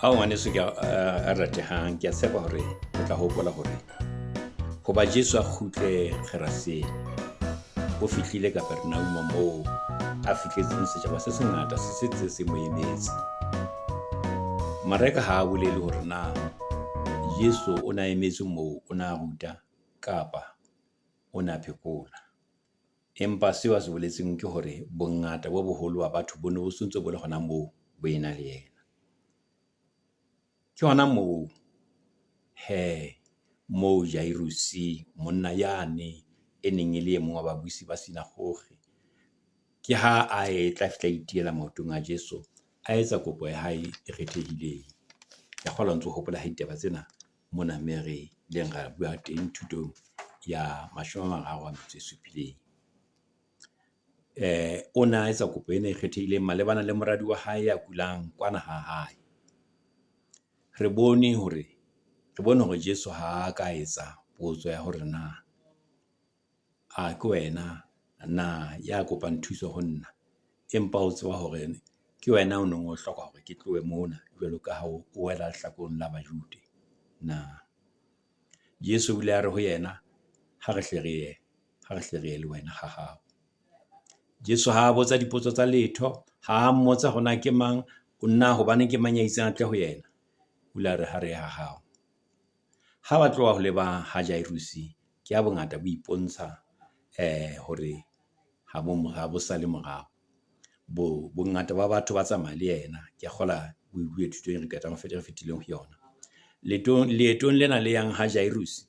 Ao ngwaneso ke a ratehang, ke a tshepa hore o tla hopola hore hoba Jesu a kgutle Gerasene, o fihlile Kapernauma moo a fihletseng setjhaba se sengata se sentse se mo emetse. Mareka ha a bolele hore na Jesu o na emetswe moo, o na ruta kapa o na phekola. Empa seo a se boletseng ke hore bongata bo boholo ba batho bo ne bo sontso bo le hona moo bo ena le yena. Ke hona moo hee moo Jairuse monna yane e neng e le e mong wa babusi ba sinagogue, ke ha a e tla fihla itihela maotong a Jesu, a etsa kopo ya hae e kgethehileng. Ke a kgolwa o ntso hopola he ditaba tsena mona me re ileng ra bua teng thutong ya 37. O na etsa kopo ena e kgethehileng malebana le moradi wa hae ya kulang kwana ha hae. Re bone hore re bone hore Jesu ha a ka etsa potso ya hore na a ke wena na ya kopang thuso ho nna, empa o tseba hore ke wena o nong o hloka hore ke tlohe mona jwalo ka ha o wela lehlakoreng la Bajude na? Jesu o ile a re ho yena, ha re hle re ye, ha re hle re ye le wena ha hao. Jesu ha a botsa dipotso tsa letho, ha a mmotsa hore na ke mang, na hobaneng ke mang ya itseng a tle ho yena. O ile a re ha re ye ha hao. Ha ba tloha ho leba ha Jairuse, ke ha bongata bo ipontsha hore ha bo ha bo sale morao. Bongata ba batho ba tsamaya le yena. Ke a kgola o e bue thutong e re qetang re fetileng ho yona. Leetong lena le yang ha Jairuse,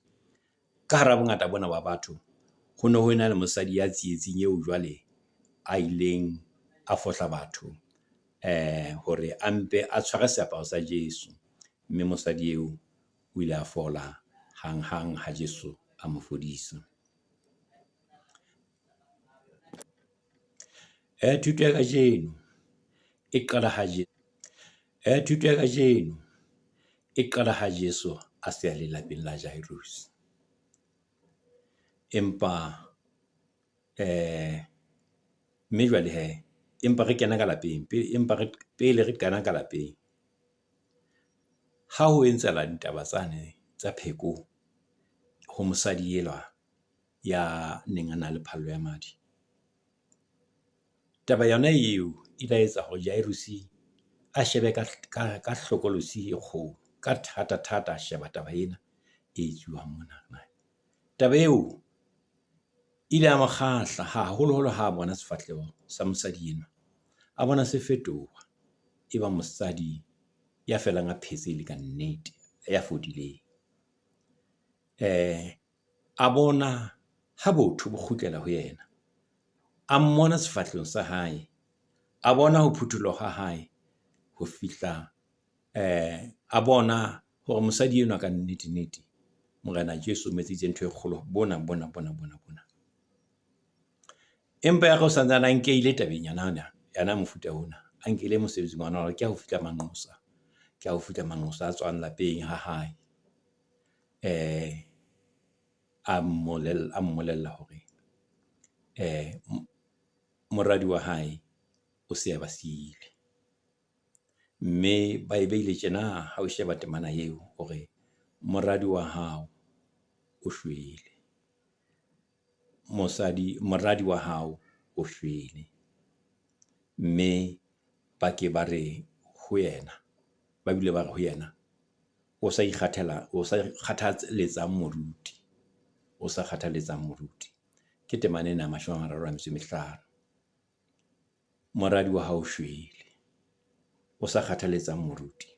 ka hara bongata bona ba batho, ho ne ho ena le mosadi ya tsietsing eo jwale a ileng a fohla batho hore a mpe a tshware seaparo sa Jesu. Mme mosadi eo o ile a fola hanghang ha Jesu a mo fodisa. Thuto ya kajeno e qala ha thuto ya kajeno e qala ha Jesu a se a le lapeng la Jairuse. Empa mme jwale hee empa re kena ka lapeng empa re pele re kena ka lapeng. Ha ho etsahala ditaba tsane tsa pheko ho mosadi elwa ya neng a na le phallo ya madi, taba yona eo e ile ya etsa hore Jairuse a shebe ka ka hlokolosi e kgolo, ka thata-thata a sheba taba ena e etsuwang mona. Taba eo e ile ya mo kgahla haholoholo ha a bona sefahleho sa mosadi enwa, a bona se fetoha. E ba mosadi ya felang a phetse e le kannete, ya fodileng. A bona ha botho bo kgutlela ho yena, a mmona sefahlehong sa hae, a bona ho phutholoha ha hae ho fihla a bona hore mosadi enwa kannete-nnete Morena Jesu o mo etseditse ntho e kgolo bona bona bona bona bona. Empa ya re o santsane a nkehile tabeng yona ena yona mofuta ona, a nkehile mosebetsing ona hore ke ha ho fihla manqosa, ke ha ho fihla manqosa a tswang lapeng ha hae. A a mmolella hore moradi wa hae o se a ba siile. Mme ba e behile tjena ha o sheba temana eo hore moradi wa hao o shwele, mosadi moradi wa hao o shwele. Mme ba ke ba re ho yena, ba bile ba re ho yena, o sa o sa kgathaletsang moruti, o sa kgathaletsang moruti. Ke temana ena ya 35. Moradi wa hao o shwele, o sa kgathaletsang moruti.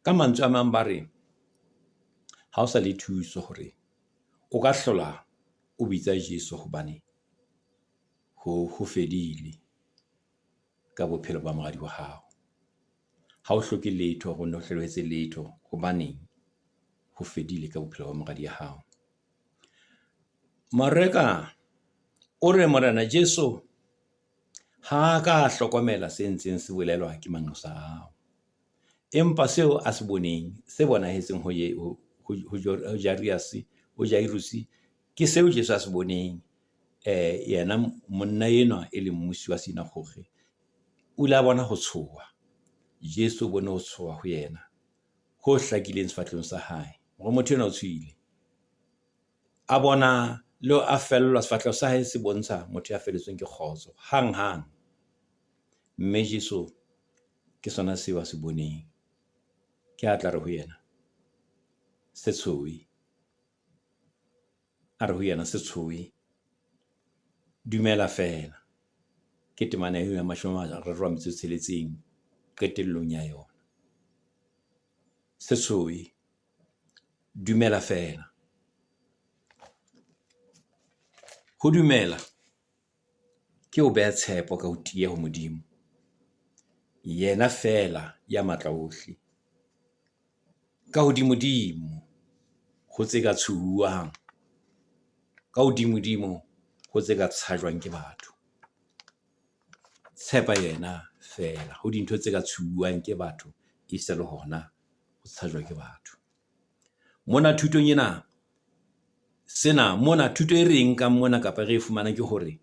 Ka mantswe a mang ba re, ha o sa le thuso hore o ka hlola o bitsa Jesu hobane ho fedile ka bophelo ba moradi wa hao. Ha o hloke letho hore o nno hle o etse letho hobaneng ho fedile ka bophelo ba moradi ya hao. Mareka o re Morena Jesu ha a ka a hlokomela se ntseng se bolelwa ke manqosa ao. Empa seo a se boneng, se bonahetseng ho ho Jairuse ke seo Jesu a se boneng. Yena monna enwa e leng mmusi wa sinagogue, o ile a bona ho tshoha. Jesu o bone ho tshoha ho yena ho hlakileng sefahlehong sa hae, hore motho enwa o tshohile. A bona le a fellwa, sefahleho sa hae se bontsha motho ya felletsweng ke kgotso hanghang. Mme Jesu ke sona seo a se boneng. Ke ha a tla re ho yena, se tshohe. A re ho yena, se tshohe, dumela feela. Ke temana eo ya 36 qetellong ya yona. Se tshohe, dumela feela. Ho dumela ke ho beha tshepo ka ho tiya ho Modimo, yena feela ya matla ohle. Ka hodimodimo ho tse ka tshohuwang, ka hodimodimo ho tse ka tshajwang ke batho. Tshepa yena feela ho dintho tse ka tshuwang ke batho esita le hona ho tshajwa ke batho. Mona thutong ena, sena mona thuto e re e nkang mona kapa re e fumanang ke hore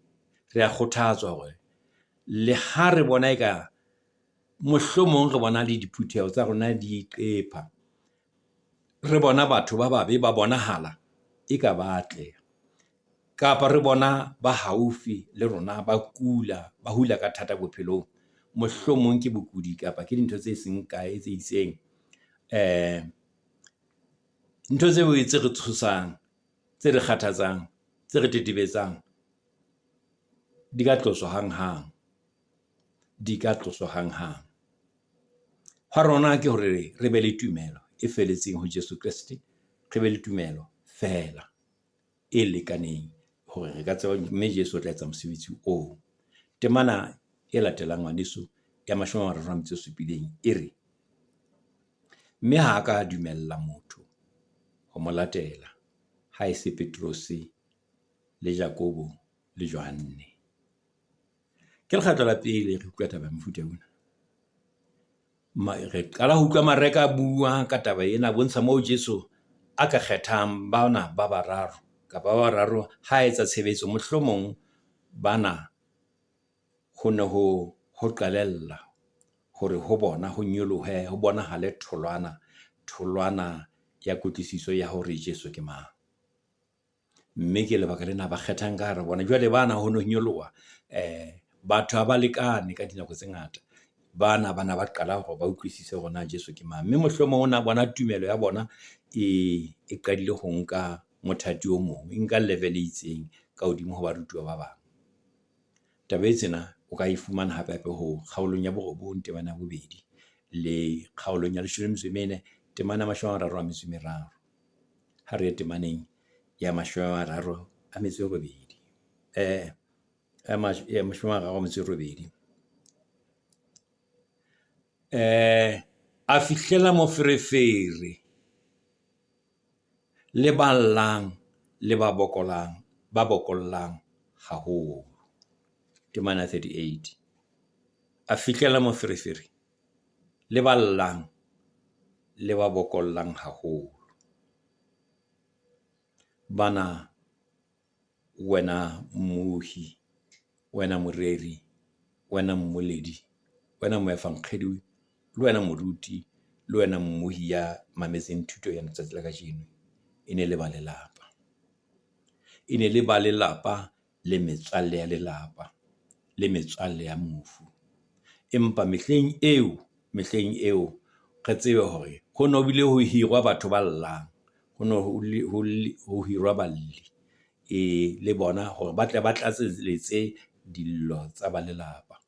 re a kgothatswa hore le ha re bona eka mohlomong re bona le diphutheho tsa rona di qepha, re bona batho ba babe ba bonahala eka ba atleha, kapa re bona ba haufi le rona ba kula, ba hula ka thata bophelong. Mohlomong ke bokudi kapa ke dintho tse seng kae tse itseng. Ntho tseo tse re tshosang, tse re kgathatsang, tse re tetebetsang, di ka tloswa hanghang, di ka tloswa hanghang. Hwa rona ke hore re be le tumelo e felletseng ho Jesu Kreste, re be le tumelo feela e lekaneng hore re ka tseba, mme Jesu o tla etsa mosebetsi oo. Temana e latelang ngwaneso ya 37 e re, mme ha a ka a dumella motho ho mo latela, ha e se Petrose le Jakobo le Johanne. Ke lekgetlo la pele re utlwa taba ya mofuta ona. Re qala ho utlwa Mareka a bua ka taba ena, a bontsha moo Jesu a ka kgethang bana ba bararo kapa ba bararo ha a etsa tshebetso. Mohlomong bana ho ne ho qalella hore ho bona ho nyolohe, ho bonahale tholwana, tholwana ya kutlwisiso ya hore Jesu ke mang. Mme ke lebaka lena ba kgethang ka hara bona. Jwale bana ho no nyoloha batho ha ba lekane ka dinako tse ngata. Bana ba na ba qala hore ba utlwisise hore na Jesu ke mang. Mme mohlomong o na bona tumelo ya bona e qadile ho nka mothati o mong, e nka level e itseng ka hodimo ho barutuwa ba bang. Taba e tjena o ka e fumana hape hape ho kgaolong ya 9 temana ya 2 le kgaolong ya 14 temana ya 33. Ha re ye temaneng ya 38. 38. A fihlela moferefere le ba llang le ba bokolang, ba bokollang haholo. Temana 38. A fihlela moferefere le ba llang le ba bokollang haholo. Bana, wena mmohi, wena moreri, wena mmoledi, wena moefankgedi, le wena moruti, le wena mmohi ya mametseng thuto ya letsatsi la kajeno, e ne le ba lelapa. E ne le ba lelapa le metswalle ya lelapa, le metswalle ya mofu. Empa mehleng eo, mehleng eo re tsebe hore ho no bile ho hirwa batho ba llang, ho no ho hirwa balli le bona hore ba tle ba tlatseletse dillo tsa ba lelapa.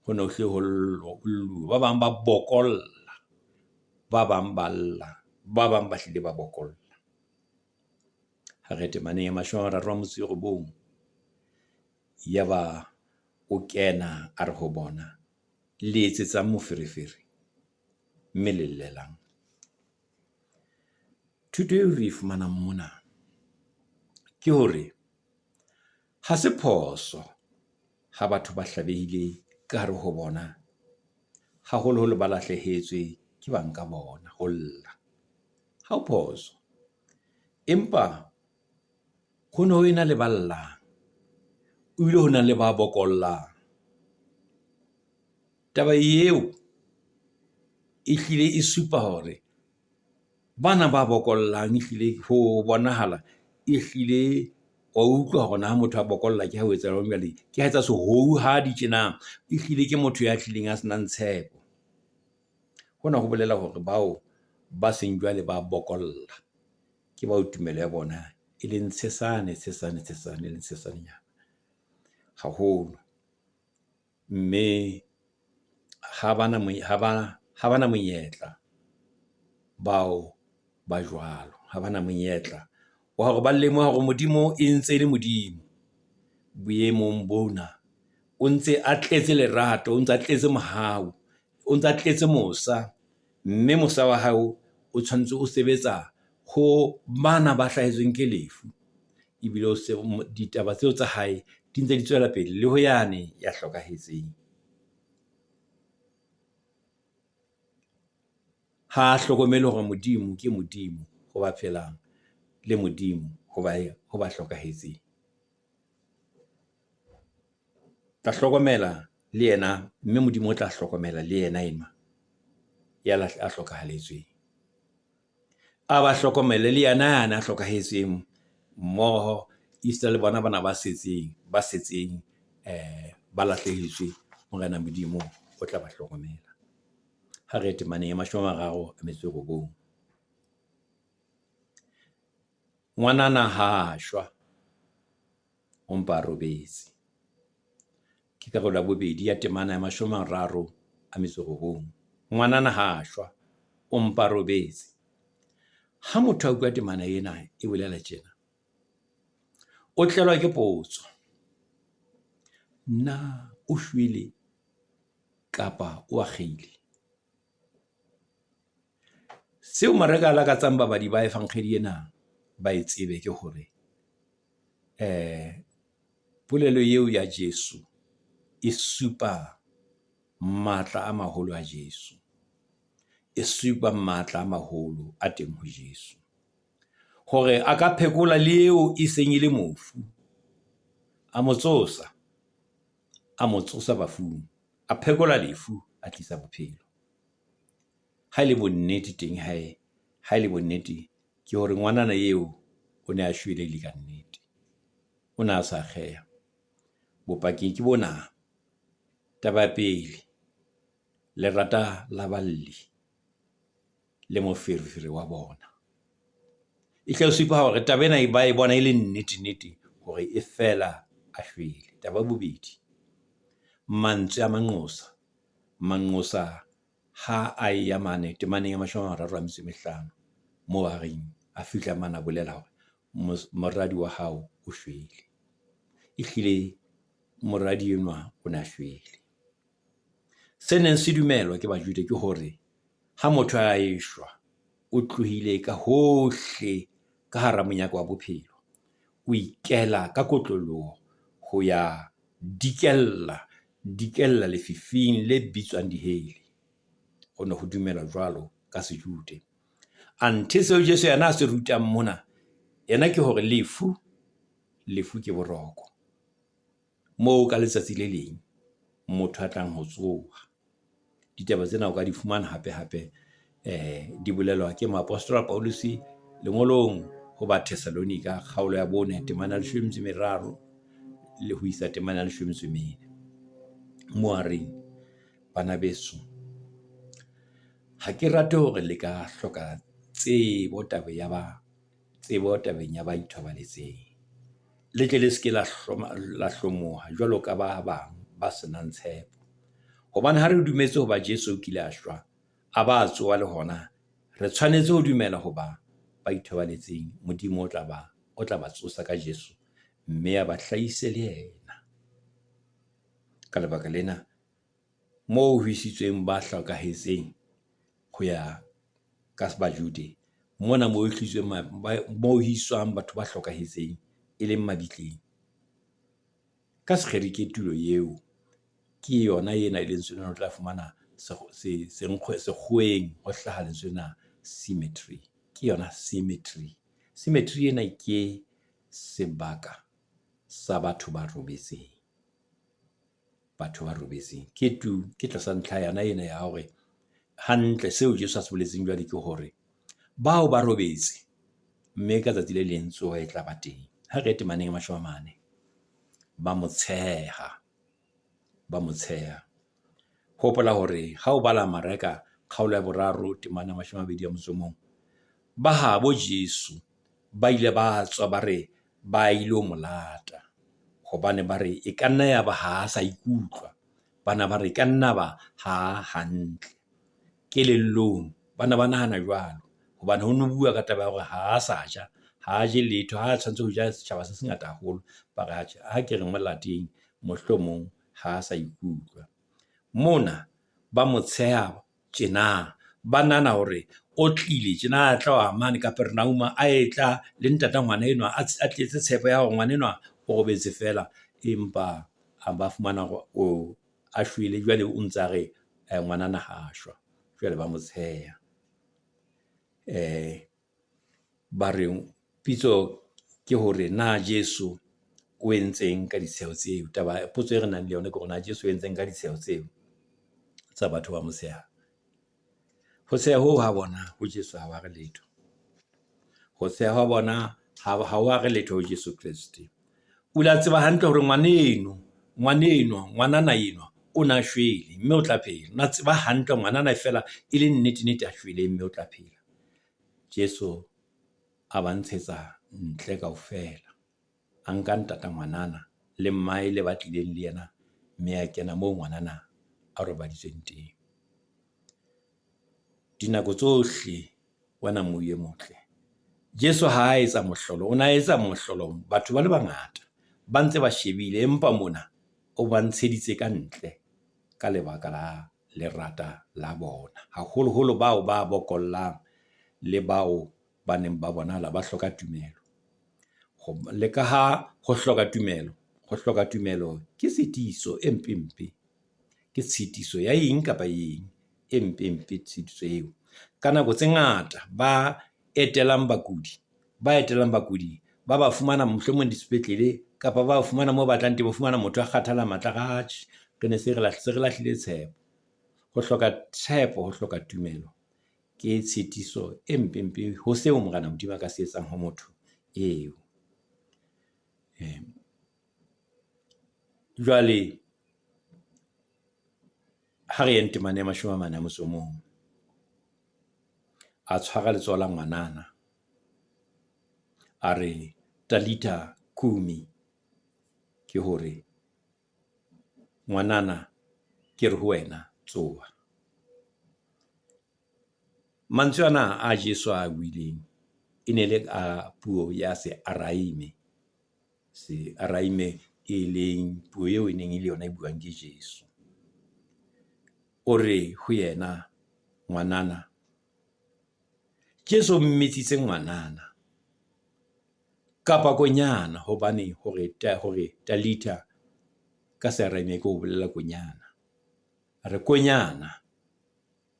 Ho no hlile ho lluwa, ba bang ba bokolla, ba bang ba lla, ba bang ba hlile ba bokolla. Ha re temaneng ya 39. Yaba o kena a re ho bona, le etsetsang moferefere mme le llelang? Thuto eo re e fumanang mona ke hore ha se phoso ha batho ba hlabehile ka hare ho bona, haholoholo ba lahlehetswe ke bang ka bona, ho lla. Ha ho phoso, empa ho no ena le ba llang, ebile ho na le ba bokollang. Taba eo Ehlile e supa hore bana ba bokollang ehlile ho bonahala ehlile wa utlwa hore na ha motho a bokolla ke ha ho etsahalang jwale. Ke ha etsa sehouhadi tjena. Ehlile ke motho ya hlileng a senang tshepo. Hona ho bolela hore bao ba seng jwale ba bokolla, ke bao tumelo ya bona e leng tshesane, tshesane, tshesane, e leng tshesanenyana haholo. Mme ha bana ha bana monyetla bao ba jwalo. Ha bana monyetla wa hore ba lemoha hore Modimo e ntse e le Modimo boemong bona. O ntse a tletse lerato, o ntse a tletse mohau, o ntsa tletse mosa. Mme mosa wa hao o tshwanetse o sebetsa ho bana ba hlahetsweng ke lefu. Ebile o se ditaba tseo tsa hae di ntse di tswela pele le ho yane ya hlokahetseng. Ha a hlokomele hore Modimo ke Modimo ho ba phelang le Modimo ho ba ho ba hlokahetseng. Tla hlokomela le yena, mme Modimo o tla hlokomela le yena enwa ya a hlokahalletsweng. A ba hlokomele le yena yane a hlokahetseng mmoho esita le bona bana ba setseng, ba setseng ba lahlehetswe. Morena Modimo o tla ba hlokomela. Ha re ye temaneng ya 39. Ngwanana ha a shwa, o mpa a robetse. Ke karolo ya bobedi ya temana ya 39. Ngwanana ha a shwa, o mpa a robetse. Ha motho a utlwa temana ena e bolela tjena, o tlelwa ke potso. Na o shwele kapa o akgehile? Seo Mareka a lakatsang babadi ba efankgedi ena ba e tsebe ke hore polelo eo ya Jesu e supa matla a maholo a Jesu. E supa matla a maholo a teng ho Jesu. Hore a ka phekola le eo e seng e le mofu, a mo tsosa, a mo tsosa bafung, a phekola lefu, a tlisa bophelo. Ha e le bonnete teng hee, ha e le bonnete ke hore ngwanana eo o ne a shwele e le kannete. O ne a sa akgeha. Bopaki ke bona. Taba ya pele, lerata la balli le moferefere wa bona. E hle e supa hore taba ena ba e bona e le nnete-nnete hore e fela a shwele. Taba ya bobedi, mantswe a manqosa. Manqosa ha a eya mane temaneng ya 35 moo a reng a fihla mane a bolela hore moradi wa hao o shwele. Ehlile moradi enwa o na shwele. Se neng se dumelwa ke Bajude ke hore ha motho a eshwa, o tlohile ka hohle ka hara monyako wa bophelo. O ikela ka kotloloho ho ya dikella, dikella lefifing le bitswang dihele. Ho ne ho dumelwa jwalo ka Sejude. Anthe seo Jesu yena a se rutang mona, yena ke hore lefu, lefu ke boroko. Moo ka letsatsi le leng motho a tlang ho tsoha. Ditaba tsena o ka di fumana hape hape di bolelwa ke moapostola Pauluse lengolong ho Bathesalonika kgaolo ya 4 temana ya 13 le ho isa temana ya 14. Moo a reng, bana beso, ha ke rate hore le ka hloka tsebo taba ya ba tsebo tabeng ya ba ithobaletseng. Le tle le se ke la la hlomoha jwalo ka ba bang ba se nang tshepo. Hobane ha re dumetse hoba Jesu o kile a shwa, a ba a tsoha le hona, re tshwanetse ho dumela hoba ba ithobaletseng Modimo o tla ba o tla ba tsosa ka Jesu mme a ba hlahise le yena. Ka lebaka lena, moo ho isitsweng ba hlokahetseng ho ya ka Bajude, mona moo ho iswang batho ba hlokahetseng e leng mabitleng. Ka Sekgerike tulo eo ke yona ena e lentswe lena o tla fumana sekgoweng ho hlaha lentswe lena cemetery. Ke yona cemetery. Cemetery ena ke sebaka sa batho ba robetseng, batho ba robetseng. Ke tu, ke tlasa ntlha yona ena ya hore. Hantle seo Jesu a se boletseng jwale ke hore bao ba robetse, mme ka tsatsi le leng tsoho e tla ba teng. Ha re ye temaneng ya 40. Ba mo tsheha, ba mo tsheha. Hopola hore ha o bala Mareka kgaolo ya 3 temana ya 21, ba habo Jesu ba ile ba tswa ba re ba ilo mo lata hobane ba re e ka nna ya ba ha a sa ikutlwa. Ba na ba re e ka nna ba ha a hantle kelellong. Ba na ba nahana jwalo hobane ho no bua ka taba ya hore ha a sa ja, ha a je letho ha tshwanetse ho ja setjhaba se se ngata haholo. Ba re atjhe, ha ke re mo lateng mohlomong ha a sa ikutlwa. Mona ba mo tsheha tjena, ba nahana hore o tlile tjena a tloha mane Kapernauma a etla le ntata ngwana enwa a tletse tshepo ya hore ngwana enwa o robetse feela. Empa a ba fumana hore o a shwele, jwale o ntsa re ngwanana ha a shwa. Jwale ba mo tsheha. Ba re pitso ke hore na Jesu o entseng ka ditsheho tseo? Taba, potso e re nang le yona ke hore na Jesu o entseng ka ditsheho tseo tsa batho ba mo tshehang? Ho tsheha hoo ha bona ho Jesu ha wa re letho. Ho tsheha ha bona ha wa re letho ho Jesu Kreste. O ile a tseba hantle hore ngwaneno, ngwanenwa, ngwanana enwa o na shwele mme o tla phela. O na tseba hantle ngwanana feela e le nnete nnete a shweleng mme o tla phela. Jesu a ba ntshetsa ntle kaofela. A nka ntata ngwanana le mmae le ba tlileng le yena mme a kena moo ngwanana a robaditsweng teng. Dinako tsohle wena moya e motle. Jesu ha a etsa mohlolo, o na etsa mohlolo batho ba le bangata ba ntse ba shebile, empa mona o ba ntsheditse ka ntle ka lebaka la lerata la bona. Haholoholo bao ba bokollang le bao ba neng ba bonahala ba hloka tumelo. Le ka ha ho hloka tumelo, ho hloka tumelo ke tshitiso e mpe mpe. Ke tshitiso ya eng kapa eng e mpe mpe tshitiso eo. Ka nako tse ngata ba etelang bakudi, ba etelang bakudi ba ba fumana mohlomong di sepetlele kapa ba fumana moo ba tlang teng, ba fumana motho a kgathala matla a re atjhe, re ne se re se re lahlile tshepo. Ho hloka tshepo, ho hloka tumelo ke tshitiso e mpe mpe ho seo Morena Modimo a ka se etsang ho motho eo. Jwale ha re yeng temana ya 41. A tshwara letsoho la ngwanana, a re Talitha kumi, ke hore ngwanana ke re ho wena tsoha. Mantswe ana a Jesu a buileng e ne le a puo ya Searaime, Searaime e leng puo eo e neng e le yona e buang ke Jesu. O re ho yena ngwanana, Jesu o mmitsitse ngwanana kapa konyana hobane hore hore Talitha ka Searame ke ho bolela konyana. A re konyana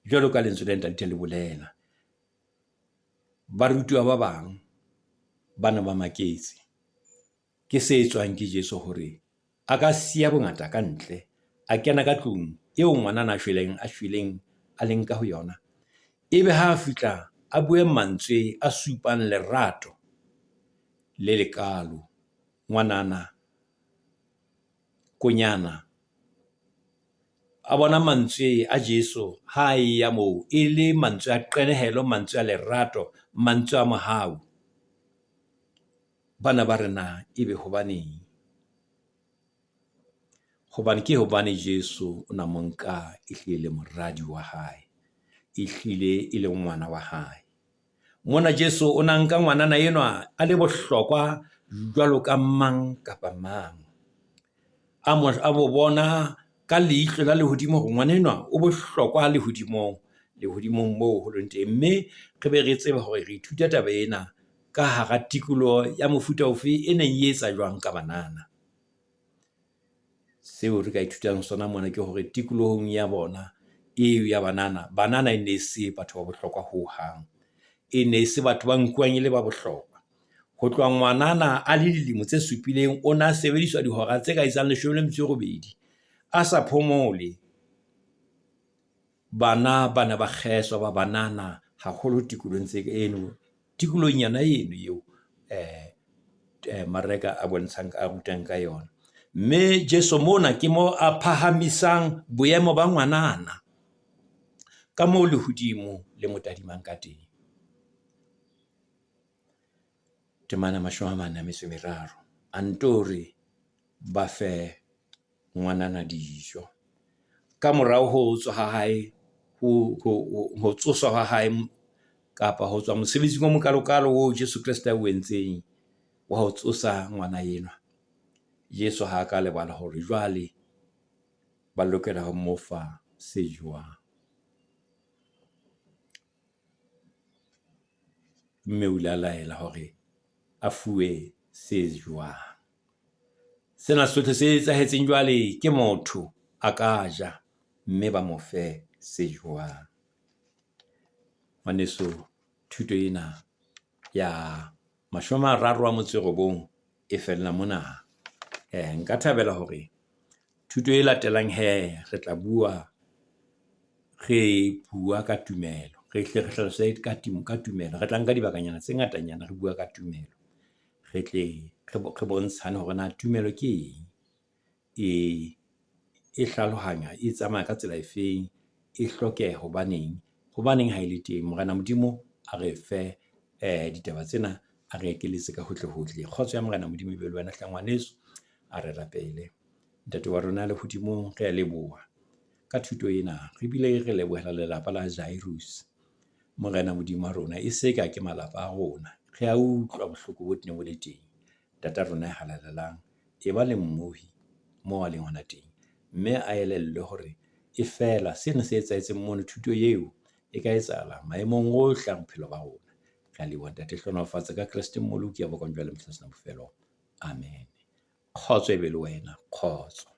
jwalo ka lentswe la Talitha le bolela. Barutuwa ba bang ba ne ba maketse ke se etswang ke Jesu hore a ka siya bongata ka ntle, a kena ka tlung eo ngwanana a shweleng a leng ka ho yona. Ebe ha a fihla a bue mantswe a supang lerato le lekaalo. Ngwanana, konyana, a bona mantswe a Jesu ha a eya moo e le mantswe a qenehelo, mantswe a lerato, mantswe a mohau. Bana ba re na ebe hobaneng? Hobane ke hobane Jesu o na mo nka ehlile le moradi wa hae, ehlile e le ngwana wa hae. Mona Jesu o na nka ngwanana enwa a le bohlokwa jwalo ka mang kapa mang. A mo, a mo bona ka leihlo la lehodimo hore ngwana enwa o bohlokwa lehodimong, lehodimong moo ho leng teng. Mme re be re tsebe hore re ithuta taba ena ka hara tikoloho ya mofuta ofe e neng e etsa jwang ka banana. Seo re ka ithutang sona mona ke hore tikolohong ya bona eo ya banana, banana e ne e se batho ba bohlokwa hohang. E ne e se batho ba nkuwang e le ba bohlokwa. Ho tloha ngwanana a le dilemo tse supileng, o na sebediswa dihora tse ka etsang 18 a sa phomole. Bana ba ne ba kgeswa ba banana haholo tikolohong tse eno, tikolohong yona eno eo Mareka a bontshang, a rutang ka yona. Mme Jesu mona ke mo a phahamisang boemo ba ngwanana ka moo lehodimo le mo tadimang ka teng. Temana 43. A nto re ba fe ngwanana dijo. Ka morao ho tswa ha hae, ho tsoswa ha hae kapa ho tswa mosebetsing o mokalokalo oo Jesu Kreste a o entseng wa ho tsosa ngwana enwa. Jesu ha a ka lebala hore jwale ba lokela ho mo fa se jewang. Mme o ile a laela hore a fuwe se jewang. Sena sohle se etsahetseng jwale ke motho a ka ja, mme ba mo fe se jewang. Ngwaneso, thuto ena ya 39 e fella mona. Nka thabela hore thuto e latelang hee, re tla bua re bua ka tumelo. Re hle re hlalose ka tumelo. Re tla nka dibakanyana tse ngatanyana re bua ka tumelo. Re tle re bontshane hore na tumelo ke eng? E, e hlalohanya, e tsamaya ka tsela efeng? E hlokeha hobaneng? Hobaneng ha e le teng? Morena Modimo a re fe ditaba tsena, a re ekeletse ka hohle hohle. Kgotso ya Morena Modimo e be le wena hle ngwaneso. A re rapele. Ntate wa rona ya lehodimong, re a leboha ka thuto ena. Re bile re lebohela lelapa la Jairus. Morena Modimo wa rona, e se ka ke malapa a rona. Re a utlwa bohloko bo neng bo le teng. Ntata rona ya halalelang, e ba le mmohi moo a leng hona teng. Mme a elellwe hore e feela sena se etsahetseng mono, thuto eo e ka etsahala maemong ohle a bophelo ba rona. Re a leboha ntate, hlohonolofatsa ka Kreste Mmoloki ya bokwang jwale bofelo. Amen. Kgotso e be le wena, kgotso.